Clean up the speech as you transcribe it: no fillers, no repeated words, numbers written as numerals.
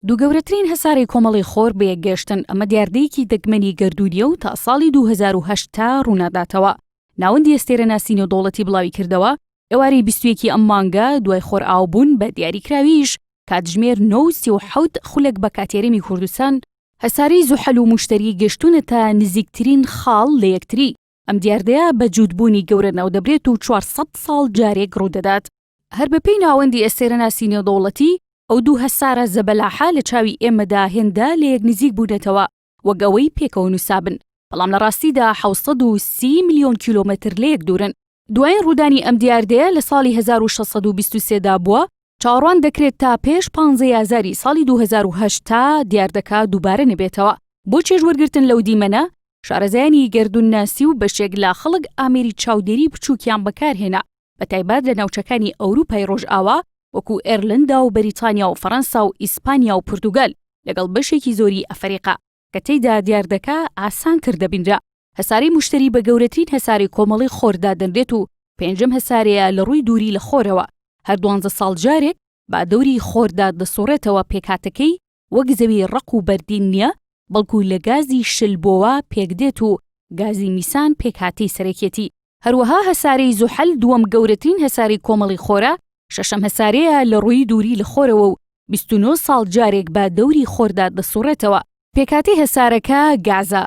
دوو گەورەترین هەسارەی کۆمەڵەی خۆر بەیەکگەشتن، ئەمە دیاردەیەکی دەگمەنی گەردوونییە و تا ساڵی 2008 تا ڕووناداتەوە. ناوەندی ئەستێرەناسی نێودەوڵەتی بڵاویکردەوە، ئێوارەی 21 ی ئەم مانگە دوای خۆرئاوبوون بە دیاریکراویش کاتژمێر نۆ و 37 خولەک بە کاتی هەرێمی کوردستان، هەسارەی زوحەل و موشتەری گەشتوونەتە نزیکترین خاڵ لە یەکتری، ئەم دیاردەیە بە جووتبوونی گەورە ناودەبرێت و 400 ساڵ جارێک ڕوودەدات. هەر بەپێی ناوەندی ئەستێرەناسی نێودەوڵەتی، ئەو دوو هەسارە زەبەلاحە لە چاوی ئێمەدا هێندە لەیەک نزیک بوونەتەوە وەک ئەوەی پێکەوە نووسابن، بەڵام لە ڕاستیدا 730 ملیۆن کیلۆمەتر لەیەک دوورن. دوایین ڕوودانی ئەم دیاردەیە لە ساڵی 1623 دا بووە، چاوەڕوان دەکرێت تا پێش پانزە ی ئازاری ساڵی 2008 تا دیاردەکە دووبارە نەبێتەوە. بۆ چێژوەرگرتن لەو دیمەنە، شارەزایانی گەردوونناسی و بەشێک لە خەڵک ئامێری چاودێری بچووکیان بەکارهێنا، بەتایبەت لە ناوچەکانی ئەوروپای ڕۆژئاوا وەکو ئێرلندا و بەریتانیا و فەرەنسا و ئیسپانیا و پورتوگال لەگەڵ بەشێکی زۆری ئەفەریقا کە تێیدا دیاردەکە ئاسانتر دەبینرا. هەسارەی موشتەری بە گەورەترین هەسارەی کۆمەڵەی خۆر دادەنرێت و پێنجەم هەسارەیە لە ڕووی دووری لە خۆرەوە، هەر دوانزە ساڵ جارێک بە دەوری خۆردا دەسوڕێتەوە پێکهاتەکەی وەک زەوی ڕەق و بەردین نییە بەڵکو لە گازی شلبۆوە پێکدێت و گازی میسان پێکهاتەی سەرەکیەتی. هەروەها هەسارەی زوحەل دووەم گەورەترین هەسارەی کۆمەڵی خۆرە، شەشەم هەسارەیە لە ڕووی دووری لە خۆرەوە و 29 ساڵ جارێک بە دەوری خۆردا دەسوڕێتەوە. پێکهاتەی هەسارەکە گازە.